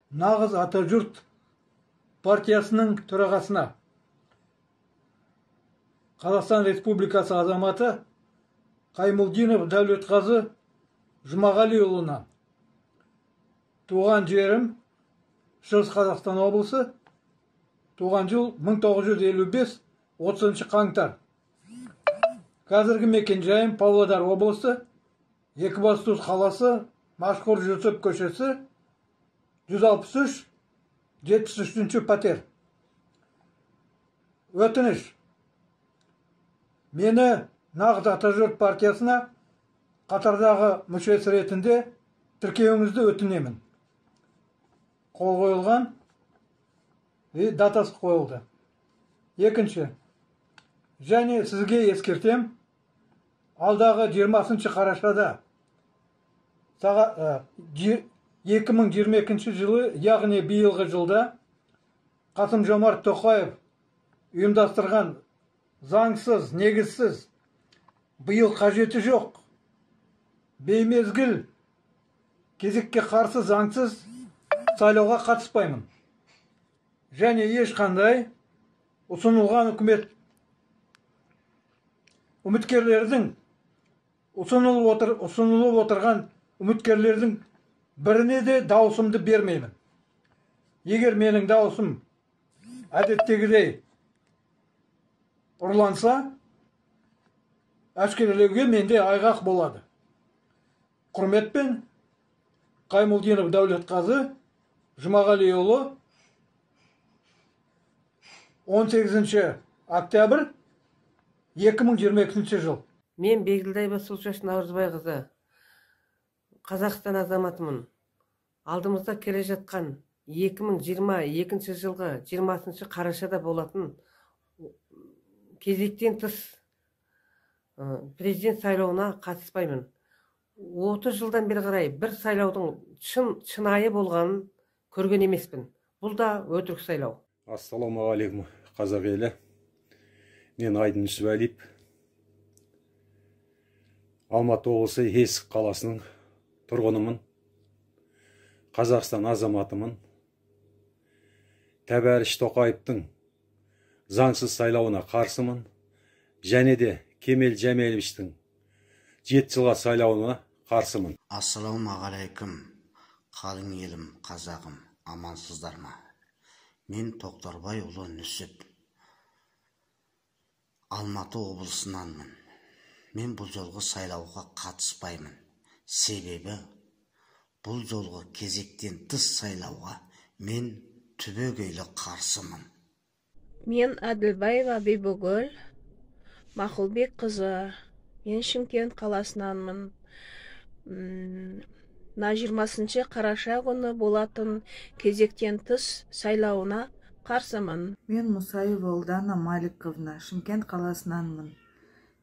Нағыз Атажұрт партиясының төрағасына, Қазақстан Республикасы азаматы Қаймолдинов Дәулетқазы Жұмағалиұлынан. Туған жерім Шығыс Қазақстан облысы, туған жыл 1955, 30 қаңтар. Қазіргі мекен-жайым Павлодар облысы, Екібастұз қаласы, Машһүр Жүсіп көшесі, 163, 73 пәтер. Өтініш. Мені Нағыз Атажұрт партиясына қатардағы мүшесі ретінде тіркеуіңізді өтінемін. Қол қойылған и датасы қойылды. Екінші. Және сізге ескертем, алдағы 20 қарашада 2022 жылы, яғни биылғы жылда Қасым Жомарт Тоқаев ұйымдастырған заңсыз, негізсіз, биыл қажеті жоқ, беймезгіл кезекке қарсы заңсыз сайлауға қатыспаймын. Және ешқандай ұсынылған үкімет үміткерлердің ұсынылып отырған үміткерлердің біріне де дауысымды бермеймін. Егер менің дауысым әдеттегідей ұрланса, әшкерелеуге менде айғақ болады. Құрметпен, Қаймолдинов Дәулетқазы Жұмағалиұлы, 18 октябрь 2022 жыл. Мен Бегілдаева Сұлшаш Наурызбайқызы, Қазақстан азаматымын. Алдымызда келе жатқан 2022 жылғы 20 қарашада болатын кезектен тыс президент сайлауына қатыспаймын. 30 жылдан бері қарай бір сайлаудың шынайы болғанын көрген емеспін. Бұл да өтірік сайлау. Ассалаумағалейкум, қазақ елі. Мен Айдын Нүсіпәлиев, Алматы облысы Есік қаласының тұрғынымын. Қазақстан азаматымын. Тәбәріш Тоқаевтың заңсыз сайлауына қарсымын. Және де Кемел Жәмелевичтің 7 жылға сайлауына қарсымын. Ассалаумағалейкум, қалың елім, қазағым, амансыздар ма? Мен Тоқтарбайұлы Нүсіп, Алматы облысынанмын. Мен бұл жолғы сайлауға қатыспаймын. Себебі бұл жолғы кезектен тыс сайлауға мен түбегейлі қарсымын. Мен Әділбаева Бибігүл Мақұлбек қызы, мен Шымкент қаласынанмын. Мына 20 қараша күні болатын кезектен тыс сайлауына қарсымын. Мен Мұсаева Ұлдана Маликовна, Шымкент қаласынанмын.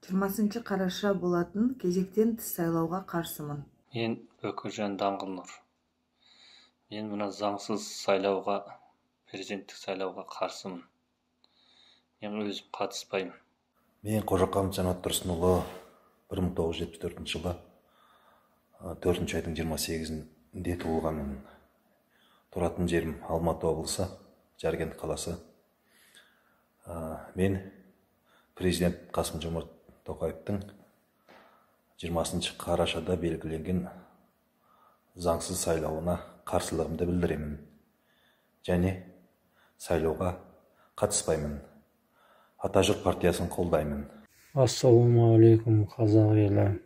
20 қараша болатын кезектен тыс сайлауға қарсымын. Мен Бөкіржан Даңғылнұр. Мен мына заңсыз сайлауға, президенттік сайлауға қарсымын. Мен өзім қатыспаймын. Мен Қожақанов Жанат Тұрсынұлы 1974 жылы 4 айдың 28-інде туылғанмын. Тұратын жерім Алматы облысы, Жаркент қаласы. Мен президент Қасым Жомарт Тоқаевтың 20 қарашада белгіленген заңсыз сайлауына қарсылығымды білдіремін. Және сайлауға қатыспаймын. Атажұрт партиясын қолдаймын. Ассалаумағалейкум, қазақ елі.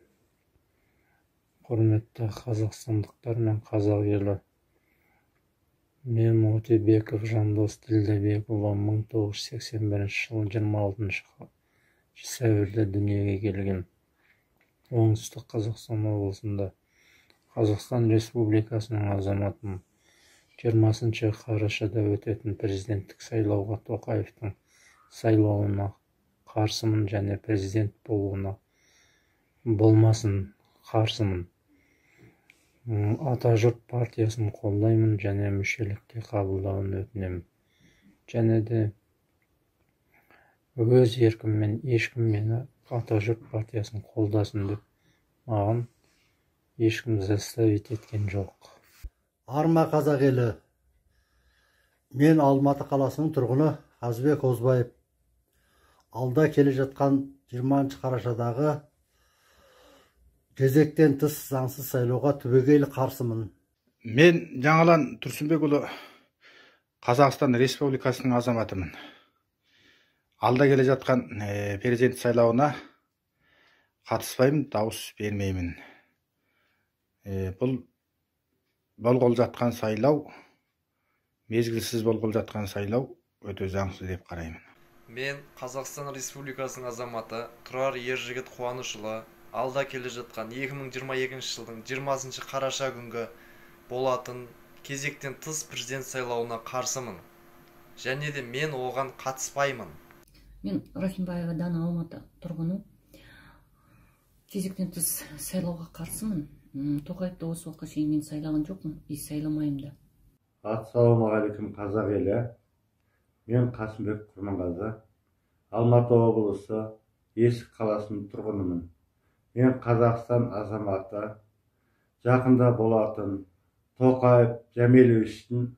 Құрметті қазақстандықтар мен қазақ елі. Мен Өтебеков Жандос Ділдәбекұлы 1981 жылы 26 сәуірде дүниеге келген. Оңтүстік Қазақстан облысында Қазақстан Республикасының азаматымын. 20 қарашада өтетін президенттік сайлауға Тоқаевтың сайлауына қарсымын және президент болуына болмасын қарсымын. Атажұрт партиясын қолдаймын және мүшелікке қабылдауын өтінемін. Және де өз еркіммен ешкім мені Атажұрт партиясын қолдасын деп маған ешкім заставить еткен жоқ. Арма қазақ елі, Мен Алматы қаласының тұрғыны Қазыбек Озбаев. Алда келе жатқан 20 қарашадағы кезектен тыс заңсыз сайлауға түбегейлі қарсымын. Мен Жаңалан Тұрсынбекұлы, Қазақстан Республикасының азаматымын. Алда келе жатқан президент сайлауына қатыспаймын, дауыс бермеймін. Бұл болғалы жатқан сайлау, мезгілсіз болғалы жатқан сайлау өте заңсыз деп қараймын. Мен Қазақстан Республикасының азаматы Тұрар Ержігіт Қуанышұлы, алда келе жатқан 2022 жылдың 20 қараша күнгі болатын кезектен тыс президент сайлауына қарсымын. Және де мен оған қатыспаймын. Мен Рахимбаева Дана, Алматы тұрғыны. Кезектен тыс сайлауға қарсымын. Тоқаевты осы уақытқа шейін мен сайлаған жоқпын, и сайламаймын да. Ассалаумағалейкум, қазақ елі. Мен Қасымбек Құрманғазы, Алматы облысы Есік қаласының тұрғынымын. Мен Қазақстан азаматы. Жақында болатын Тоқаев Жәмелевичтің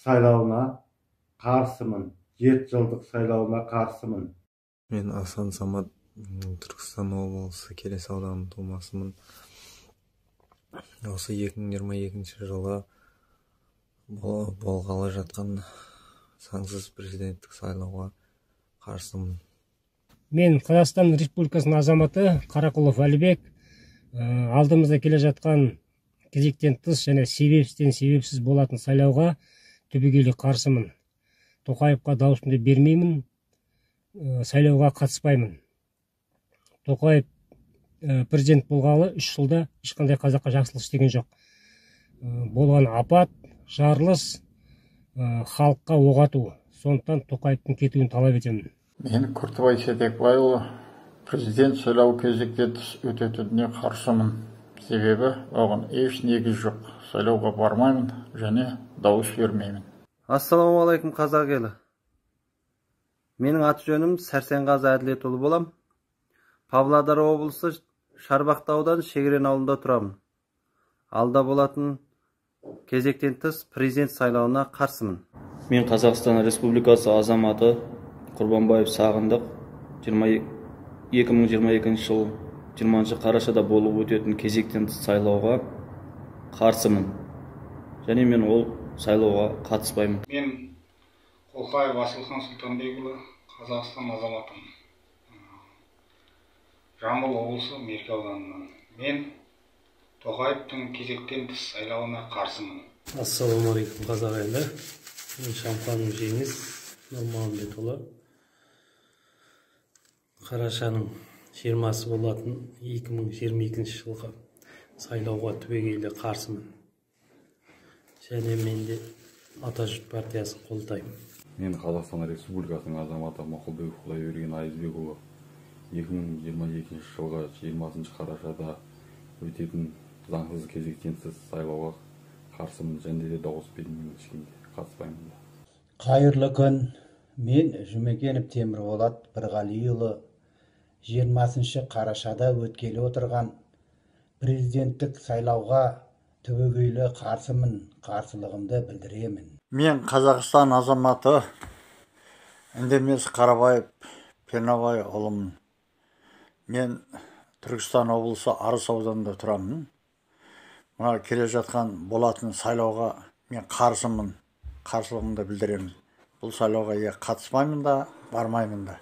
сайлауына қарсымын. 7 жылдық сайлауына қарсымын. Мен Асан Самат, Түркістан облысы Келес ауданының тумасымын. Осы 2022 жылы болғалы жатқан заңсыз президенттік сайлауға қарсымын. Мен Қазақстан Республикасының азаматы Қарақұлов Әлібек. Алдымызда келе жатқан кезектен тыс және себепсізден себепсіз болатын сайлауға түбегейлі қарсымын. Тоқаевқа дауысымды бермеймін, сайлауға қатыспаймын. Тоқаев президент болғалы 3 жылда ешқандай қазаққа жақсылық істеген жоқ. Болған апат, жарылыс, халыққа оқ ату. Сондықтан Тоқаевтың кетуін талап етемін. Мен Күртібай Серікбайұлы, президент сайлауы кезектен тыс өтетініне қарсымын. Себебі оған еш негіз жоқ. Сайлауға бармаймын және дауыс бермеймін. Ассалаумағалейкум, қазақ елі. Менің аты жөнім Сәрсенғазы Әділетұлы болам. Павлодар облысы Шарбақты ауданы Шегірен ауылында тұрамын. Алда болатын кезектен тыс президент сайлауына қарсымын. Мен Қазақстан Республикасы азаматы Құрбанбаев Сағындық, 2022 жыл 20 қарашада болып өтетін кезектен тыс сайлауға қарсымын. Және мен ол сайлауға қатыспаймын. Мен Қолқаев Асылхан Сұлтанбекұлы, Қазақстан азаматымын. Жамбыл облысы Меркі ауданынан. Мен Тоқаевтың кезектен тыс сайлауына қарсымын. Ассалаумағалейкум, қазақ елі. Мен Шамханов Жеңіс Нұрмағамбетұлы. Қарашаның 20-сы болатын 2022 жылғы сайлауға түбегейлі қарсымын. Және мен де Атажұрт партиясын қолдаймын. Мен Қазақстан Республикасының азаматы Мақұлбеков Құдайберген Айызбекұлы, 2022 жылғы 20 қарашада өтетін заңсыз кезектен тыс сайлауға қарсымын және де дауыс бермеймін, ешкімге қатыспаймын. Қайырлы күн. Мен Жұмекенов Темірболат Бірғалиұлы, 20 қарашада өткелі отырған президенттік сайлауға түбегейлі қарсымын, қарсылығымды білдіремін. Мен Қазақстан азаматы Үндемес Қарабаев Пернабай ұлымын. Мен Түркістан облысы Арыс ауданында тұрамын. Мына келе жатқан болатын сайлауға мен қарсымын, қарсылығымды білдіремін. Бұл сайлауға қатыспаймын да, бармаймын да.